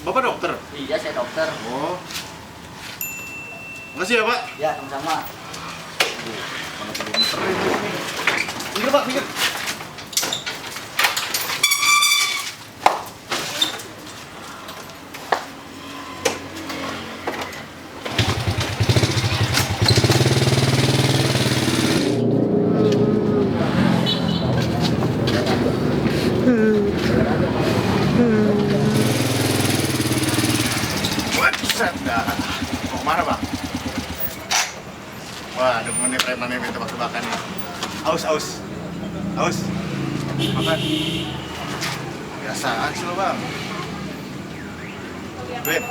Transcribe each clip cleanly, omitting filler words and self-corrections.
Bapak dokter? Iya, saya dokter. Oh. Makasih ya, Pak. Ya, sama-sama. Mana perlu muterin ini. Pinggir, Pak, pinggir. Buset dah. Mau kemana, Bang? Wah, demen nih preman nih tebak-tebakan nih. Aus. Makan. Biasaan sih lo, Bang. Duit.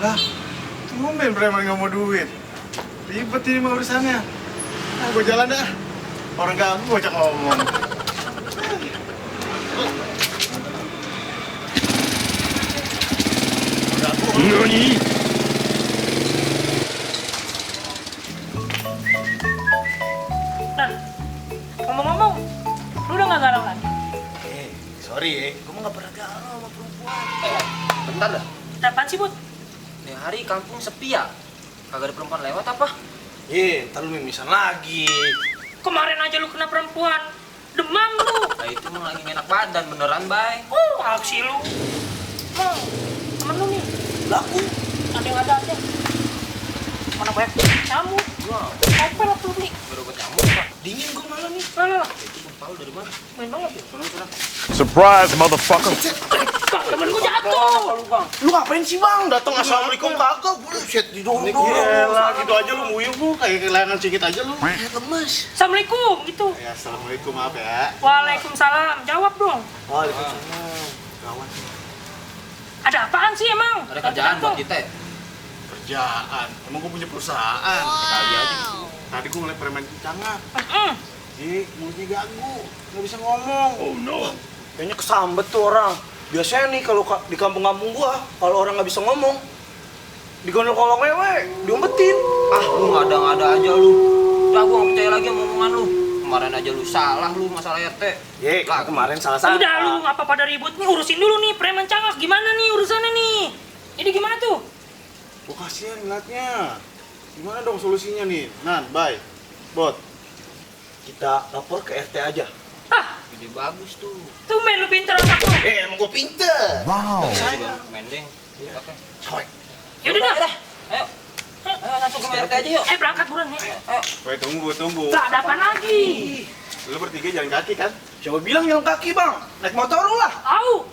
Lah, tumben preman nggak mau duit. Ribet ini mah urusannya. Nah, gue jalan dah. Orang ganggu gue ajak ngomong. NANI?! Nah, ngomong-ngomong, lu udah gak galau lagi? Sorry ya, gue mah nggak pernah galau sama perempuan. Bentar dah. Apaan sih, Bud? Nih hari kampung sepi ya? Kagak ada perempuan lewat apa? Ntar lu mimisan lagi. Kemarin aja lu kena perempuan. Demam lu. Nah itu mah lagi enak badan beneran, Bay. Aksi lu. Mau, temen lu nih. Laku. Ada yang ada aja. Mana banyak nyamuk. Wow, Apa lah lu beli? baru ketemu Pak. Dingin gua malah nih. Alah, Itu Bang Paul dari mana? main banget ya. Turun. Surprise, motherfucker! Bang, temen gua jatuh. Lu Bang. Lu ngapain sih, Bang? Datang assalamualaikum kagak. Buset, didorong. Gila, gitu aja lu nguyuh lu kayak kehilangan cikit aja lu. Lemes. Assalamualaikum, gitu. Ya, assalamualaikum, maaf ya. Waalaikumsalam, jawab dong. Waalaikumsalam. Gawat. Ada apaan sih emang? Ada kerjaan buat kita ya? Kerjaan. Emang gue punya perusahaan. Kali aja gitu. Tadi gue ngeliat preman kencangnya. Mm-mm. Mulutnya ganggu, nggak bisa ngomong. Oh no. Kayaknya kesambet tuh orang. Biasanya nih kalau di kampung-kampung gua, kalau orang nggak bisa ngomong, digondol kolong wewe, diumpetin. Ah, lu ngada-ngada aja lu. Udah gua nggak percaya lagi sama omongan lu. Kemarin aja lu salah lu masalah RT. Ye, Lah, kemarin salah sangka. Udah lu ngapa pada ribut nih, urusin dulu nih preman cangak. Gimana nih urusannya nih? Ini gimana tuh? Gue kasihan ngeliatnya. Gimana dong solusinya nih? Nan, bye. Bot. Kita lapor ke RT aja. Ah, ide bagus tuh. tumben lu pinter otak lu. Emang gua pinter. Wow. Saya mending. Oke. Coy. Yaudah dah. Ayo. Ayo langsung ke RT aja yuk. Berangkat buruan nih. Ayo. Woi, tunggu. Lah, ada apa lagi? Lu bertiga jalan kaki kan? Siapa bilang jalan kaki, Bang? Naik motor lu lah. Au.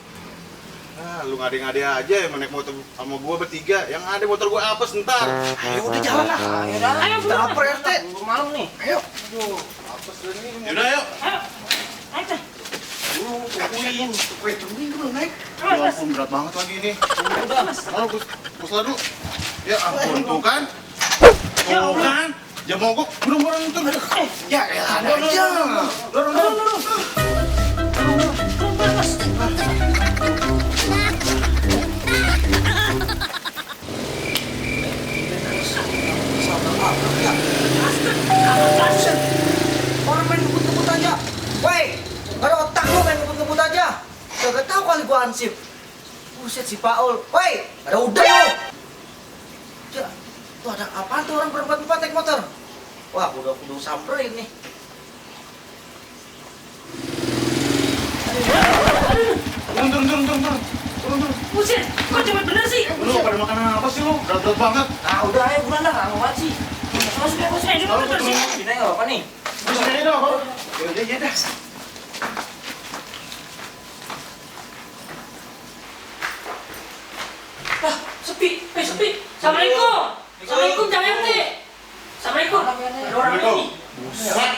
Nah, lu ngade-ngade aja yang naik motor sama gua bertiga. Yang ada motor gua apes ntar. Ayo udah jalan lah. Ayo dah. Ayo Kita buruan. lapor RT. Buru malam nih. Ayo. Apes ini. Yaudah, yuk. Ayo. Naik deh. Tungguin. Wait, tungguin dulu naik. Ya ampun, berat banget lagi ini. Udah. Lalu gue dulu. Ya ampun, tuh kan. Tuh kan. Ya mogok, burung-burung itu. Ya elah, ada aja. Dorong. Orang main ngebut-ngebut aja. Woi, nggak ada otak lu main ngebut-ngebut aja. Gak tahu kali gua ansip. Buset si Paul. Woi, ada udah lu. Ya, tuh ada apaan tuh orang berempat-empat naik motor? Wah, udah kudu samperin nih. Turun. Buset, kok cepet bener sih? Lu pada makan apa sih lu? Berat banget. Ah, udah ayo buruan dah. Lama banget sih. Masuk ya, bos. Ini motor sih. Sini ayo apa nih? Di sini dong. Ya dah. Lah, sepi. Sepi. Assalamualaikum. Assalamualaikum, jangan RT. Assalamualaikum. Ada orang ini. Buset.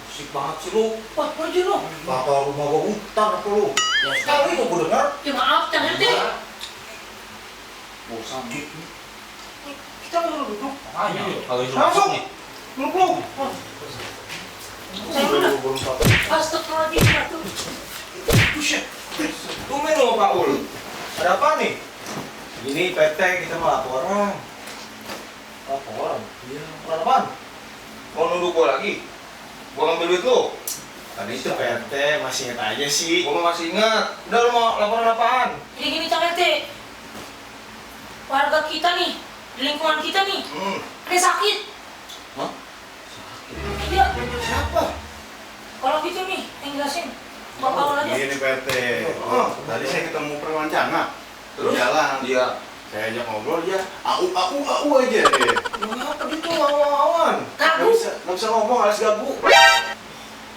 Musik banget sih lu. Wah, pergi lu. Bakal rumah gua hutan apa lu? Ya sekali gua denger. Ya maaf, jangan RT. Bosan. Kita mau duduk. Ayo. Kalau Langsung. Lu. Saya udah. Astagfirullahaladzim, Batu. Buset. Tumben lu Paul. Ada apa nih? Ini PT kita mau laporan. Laporan? Iya. Laporan apaan? Mau nuduh gua lagi? Gua ngambil duit lu? Tadi itu PT masih inget aja sih. Gua masih ingat. Udah lu mau laporan apaan? Gini, Cang RT. warga kita nih, di lingkungan kita nih, ada yang sakit. Hah? Iya. Siapa? Kalau gitu nih, yang jelasin. Bapak awal aja. Ini Pak RT. Tadi saya ketemu preman Cana. Terus jalan. Iya. Saya ajak ngobrol dia, au aja deh. Kenapa gitu awan? Gagu. Nggak bisa ngomong, harus gagu.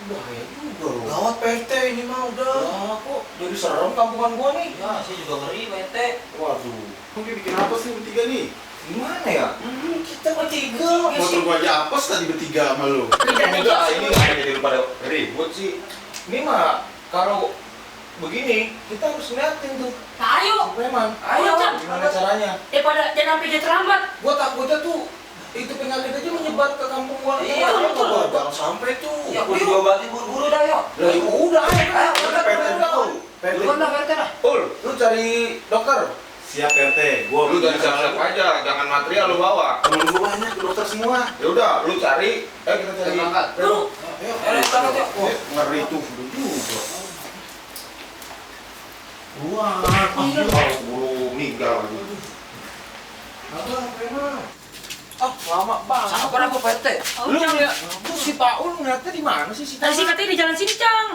Bahaya juga loh. Gawat Pak RT ini mah udah. Wah, kok jadi serem kampungan gua nih? Ya, saya juga ngeri, Pak RT. Waduh. Mungkin bikin apa sih bertiga nih? Gimana ya? Kita bertiga. Ya Motor sih. gua aja apes tadi bertiga sama lu. Udah, ini nggak jadi pada ribut sih. Ini mah kalau begini kita harus ngeliatin tuh Nah, ayo. preman. Ayo, Chan. Gimana caranya? Daripada jangan sampai dia terlambat. Gua takutnya tuh itu penyakit aja menyebar ke kampung gua. Iya, betul. Jangan sampai tuh. Ya, aku diobatin buru-buru dah, yuk. Lah ya udah, ayo Pak RT tahu. Pak RT. Duluan dah, Pak RT dah. Ul, lu cari dokter. Siap Pak RT. Gua Lu dari siap-siap aja, jangan material lu bawa. Temen gua banyak dokter semua. Ya udah, lu cari. Kita cari. Kita berangkat. Ayo. Ayo, Ayo, berangkat, yuk. Wah, ngeri tuh. Udah juga. Wah, kalau buru meninggal lagi. Apa preman? Lama banget. Sabar aku, Pak RT. Lu ngeliat, tuh si Paul ngeliatnya di mana sih si Tadi sih katanya di jalan sini, Cang.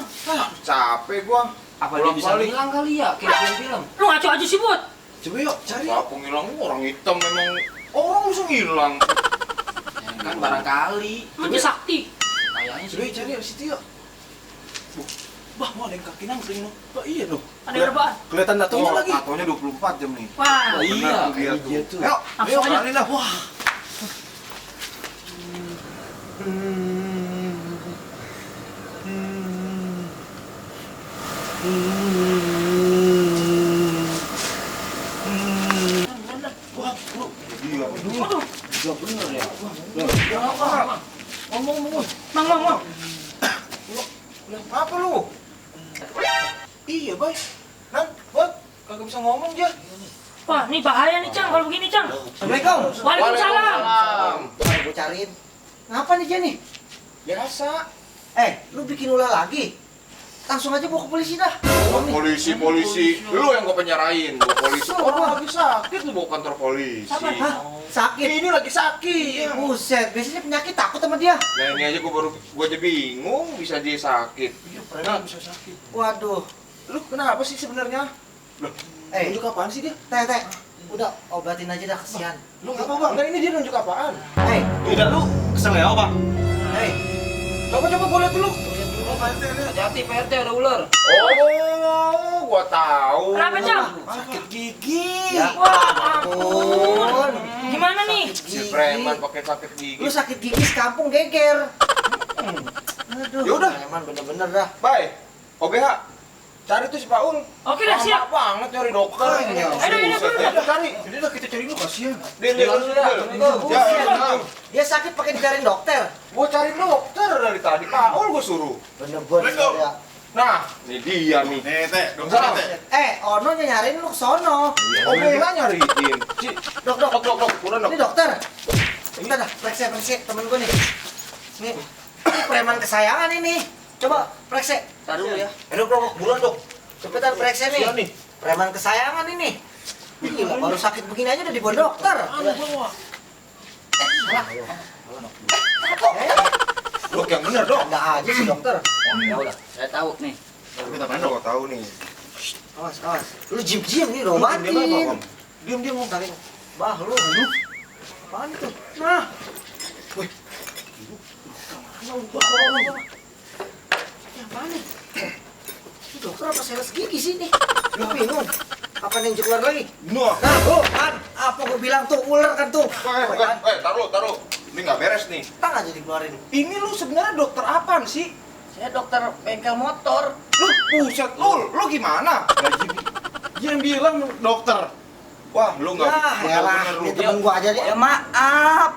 Capek gua. Apa dia bisa Bolak-balik. hilang kali ya, kayak film-film? Lu ngaco aja sih, Bud. Coba yuk cari. Apa ngilang orang hitam memang orang bisa ngilang. Ya, kan barangkali. Manja sakti. Kayaknya Coba sih. cari di situ yuk. Bah, mau ada yang kaki nangkring loh. Oh iya loh. Ada berapaan? Kelihatan tatonya lagi. Tatonya 24 jam nih. Wah. Iya, kayak dia tuh. Ayo, Langsung aja. kalian dah. Wah. Wah, bro. Iya, Waduh. iya bener ya. Ngomong. Mang. Apa lu? Iya, Bay. Nan, buat kagak bisa ngomong dia. Wah, ini bahaya nih, Cang. Kalau begini, Cang. Assalamualaikum. Waalaikumsalam. Ayo gue cariin. Ngapa nih dia nih? Biasa. Lu bikin ulah lagi? Langsung aja bawa ke polisi dah. Polisi, lu yang gua penyerahin, gua polisi. Orang lagi sakit lu bawa kantor polisi. Sabar. Hah? Sakit? Ini lagi sakit. Buset, biasanya penyakit takut sama dia. Nah ini aja gua aja bingung bisa dia sakit. Iya, Preman bisa sakit. Waduh. Lu kenapa sih sebenarnya? Eh, Nunjuk apaan sih dia? teh. Udah, obatin aja dah, kesian. Lu apa bang? Enggak ini dia nunjuk apaan? Tidak lu kesel ya, Pak? Coba gua lihat dulu. Hati-hati, Pak RT, ada ular. Oh, gua tahu. Kenapa, Cang? Sakit gigi. Ya Wah, ampun. Gimana nih? Si preman pakai sakit gigi. Lu sakit gigi sekampung geger. Aduh, Yaudah. preman bener-bener dah. Bye. OBH. Cari tuh si Paul. Oke dah, siap. Lama banget nyari dokter. Ayo, Buset, ayo. ya, cari. Jadi dah kita cari lu kasihan. Dia Buset. Dia sakit pakai dicariin dokter. Gua cari dokter dari tadi. Paul gua suruh. Bener-bener ya. Nah, ini dia nih. Nih, Teh, dokter Teh. Ono nyariin lu ke sono. OBH nyariin. Si, Dok. buruan dok. Ini dokter. Bentar dah, periksa temen gue nih. Nih, ini preman kesayangan ini. Coba periksa. Taruh dulu ya. Dok, buruan dok. Cepetan periksa Iya nih. nih. Preman kesayangan ini. Gila, baru sakit begini aja udah dibawa dokter. Dok yang bener dok. Ada aja sih dokter. Ya udah, saya tahu nih. Kita main dok. Tahu nih. Awas. Lu jim nih Diam obatin. Om. Diam Om. Tarik. Bah lu. Apaan itu? Nah. Wih. Apaan nih? Ini dokter apa sales gigi sih nih? Lu bingung. Apa yang keluar lagi? Nah. Nah, tuh kan, apa gue bilang tuh, ular kan tuh. Taruh. Ini nggak beres nih. Tang aja dikeluarin. Ini lu sebenarnya dokter apaan sih? Saya dokter bengkel motor. Lu buset, lu gimana? Dia yang bilang dokter. Wah, lu nggak Ya, elah, bener lu. ini temen gua aja deh. Ya, maaf.